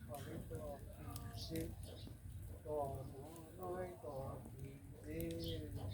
Txob leb txog txiv teb, txog muab noj leb txog txiv teb,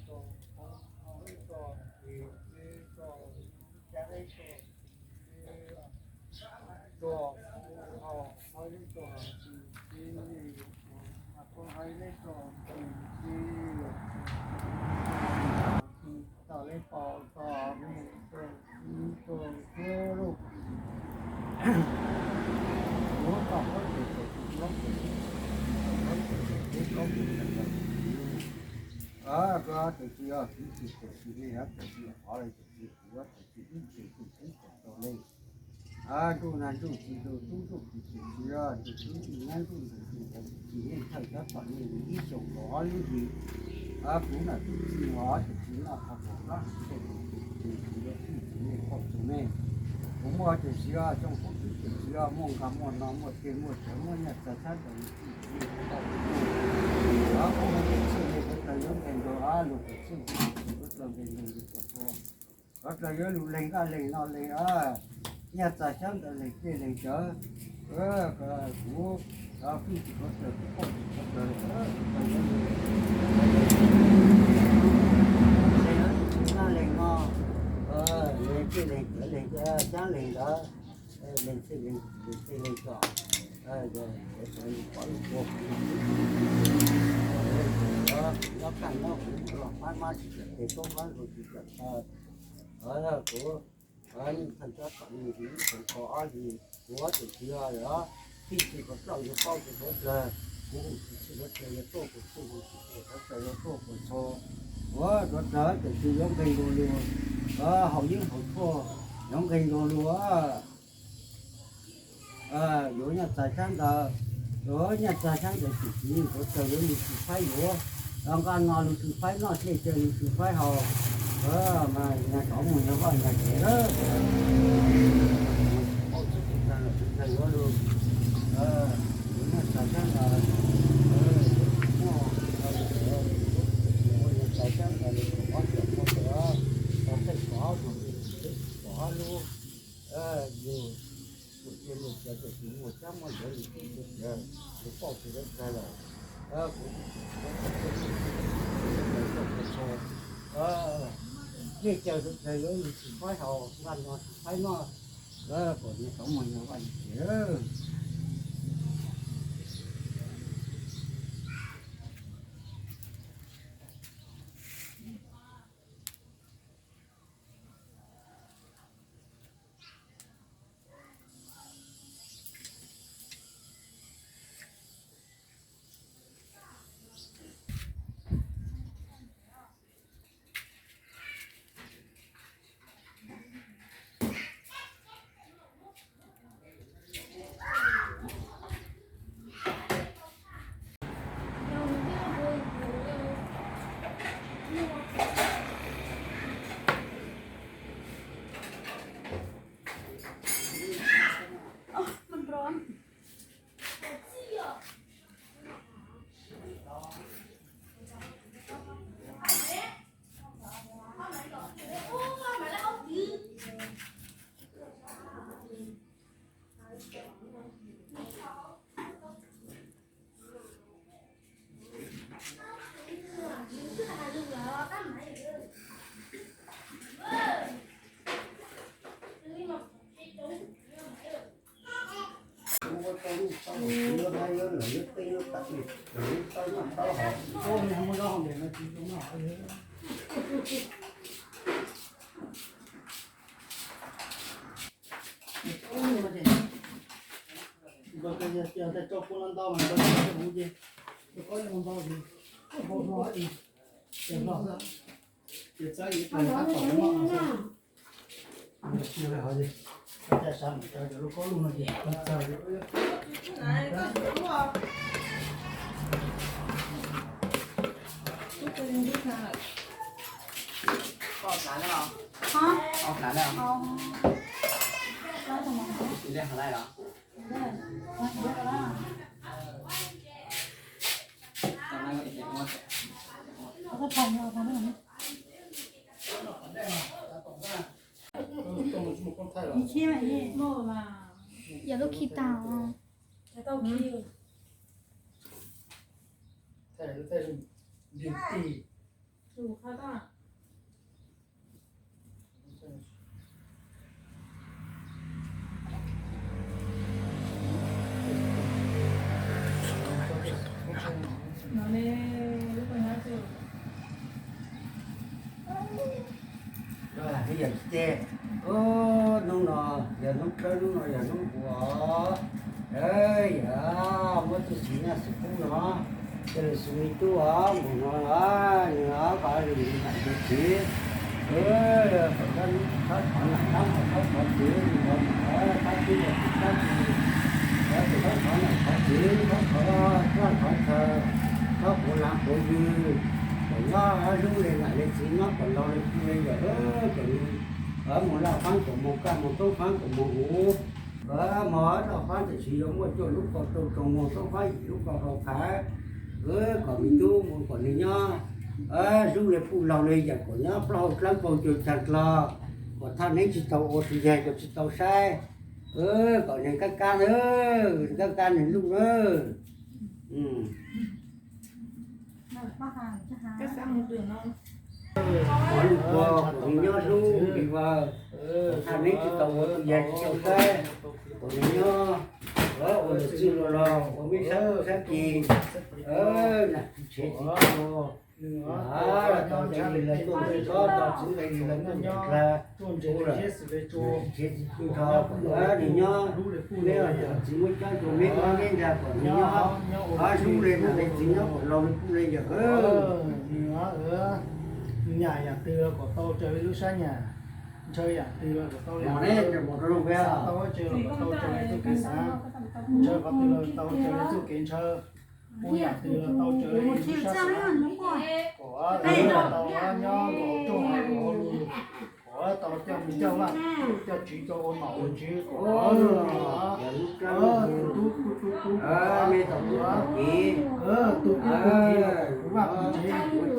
txog qhov noj leb txog txiv teb, txog cab leb txog txiv teb, txog kuv ho haib leb txog txiv teb, mas kuv haib leb txog txiv teb, txog leb pau txog me txog txiv txog tub lub, kuv txog huab tais tes tus hlob tes, tus hlob tes tes teb kaub tus tes tes tus txiv. Koj tus txiv os, kuv tsis tus txiv li, tus txiv qhov li tus txiv, kuv tus txiv ib txwm tus tub txawm tau li. Ntuj nag ntuj txiv tus tub ntuj txiv tus txiv os, tus tub tus nyab ntuj ntuj tus txiv, tus txiv yeej thawj cov tom nej ib xyoos kaum ob lub hlis. Kuv na tus txiv os, tus txiv noj qhov txog rab hwv tej tus txiv, tus txiv yuav ib txwm nej poj txog nej. Kuv muaj tus txiv os, xyoo kuv tus txiv os, muaj nkag muaj no muaj teg muaj tsawv muaj nyaj txag xyab ntawm ib txwm nej poj txog nej. Kuv mus ib txwm nej kuv tau yuav nqe nkaus lus kuv txwj kuv tau nqe nkaus lus kuv tau, kuv tau yuav lus leeg nqaj leeg no leeg, nyaj txag xyab ntawm leeg teg leeg tsawv. Kuv fij tsis kov taws, kuv poj tsis kov taws, kuv tau yuav lus leeg nqaj leeg no, leeg teg leeg tsawv leeg xyab leeg ntawd, leeg teg leeg tsom. Nyob kaj nyob kuv los pab mab tsis tseem tes tub mab nkaus tsis tseem taw. Kuv nej txhais cab tom ib ib txheem ko ob li, kuv ob tseem tsis yog os, txij tsis qhov txoj yuav paub tsis qhov twg, kuv hu tsis txhij qhov twg yuav tuaj kuv txhij hu tsis txhij qhov twg yuav tuaj kuv txhua. Kuv tuav rawv txawm tsis yuav nqi nkaus lus, haus yeeb haus tshuaj yuav nqi nkaus lus. Yuav nyaj txag sab ntawd, yuav nyaj txag sab ntawd tsis txiv kuv txawm yuav lus tsis faib yuav, nqa no lus tsis faib noj, cej caw lus tsis faib haus, mas nyag cov mus nyag vaj nyag tsev lawm. Paub txog tus tag los tus tag yuav lus, yuav nyaj txag sab ntawd, muaj, yuav nyaj txag sab ntawd lus kom mob tiam muaj tau, tau tej xov mas pom ob lub, yus tus cia lus tias tus tsis muaj cab muaj ntawv lus tus tias lus pauj tsis dawb kawg lawm. Kuv tus tsis muaj cab muaj ntawv lus tus tias lus pauj tsis dawb kawg lawm. Cej caw tus tias yuav lus tsis faib haus, nqa no tsis faib noj, kom nyag cov mus nyag vaj nyag tsev. Yog lub khi tag os. Yog tsis ces, hnub no yog hnub dawb, hnub no yog hnub ua, yog muab txuj ci nyaj xwb pub no, ces lawv xub me tub os, mus no los nws os, kom lwm nam lwm txiv, kom thov thov nam thov thov thov txiv, thov thov nam thov txiv, thov thov thoj thov chaw, thov puav leej puav ywg, kom nyob hlub li nam li txiv, nyob kom laus li pu li yawm, kom mus laj faab kom mus kaj, mus toob faab kom mus huv, kom mus laj faab tiam sis yuav muaj cuaj lub kaus rau tsoos, mus toob faab yim lub kaus rau qhaiv, kom me tub mus kom nws nyob hlub li puj laug li yawm, kom nyob plaub hau dlawb paug cuag caag dlog, kom thaj neeb tsis tau ua, tus yaig kom tsis tau saib, kom nws kab kab na, kab kab nws luj na. Kom nws nyob hlub npis vawg, thaj neeb tsis tau ua, tus yaig tsis tau saib, kom nws nyob Ua txwj laug laug ua meb sab tub sab kis, nam txiv tshev txiv tub, tau nqe li lawv tuaj ntawm tsob, tau txwv nqe li lawv tuaj ntawm dlaag, nam txiv tshev txiv tub nrho, nws nyob, meb txiv muab coob rua meb mab meb ntag kom nws nyob, hlub le nam le txiv nyob kom laug le kuj le yawm. Nws nyam yam twg los kom tau raws li lub sab nyam, ntshaw yam twg los kom tau yam ntshaw, xav tau dab tsi los kom tau raws li txuj kev xav, ntshaw qhov twg los tau raws li txuj kev ntshaw, ua yam twg los tau raws li lub sab xav, kom tau nyob kom rooj kom lus, kom tau coj me coj vaj, coj tsiv rau ua nom ua tswv, kom tus tub tub tub tub, tub tub tub tub, kuv vaj kuv tsev, ua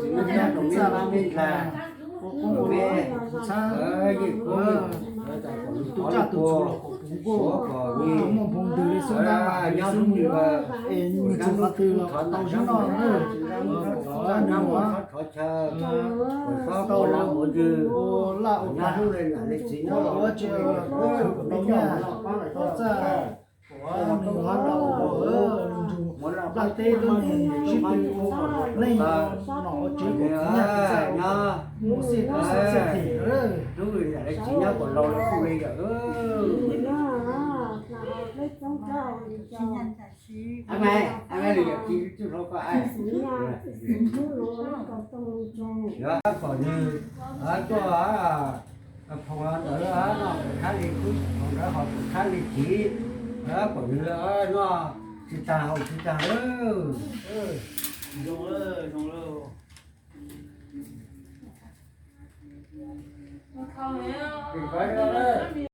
txaj ua txhab, tus tsaj tus txhu los kom puv nkuaj, tus muaj npoo ntws li xub ntab li xub nws, es nws txug qhov twg los kom tau zov noj, kom nws ua laj ua kam, ua tsi los kom tau nyaj tau txaj, kom nws ua laj ua kam, nws nrug nplaj teb tuab neeg sib tw, leej ua nom ua tswv kom tau nyaj tau txaj, mus xiaj tau xiaj txhiaj them. Kom nws tuaj phoom ntawd no, pum khab li kub, phoom ntawd ho pum khab li tiv, kom nws noj tsis tag haus tsis tag lawm.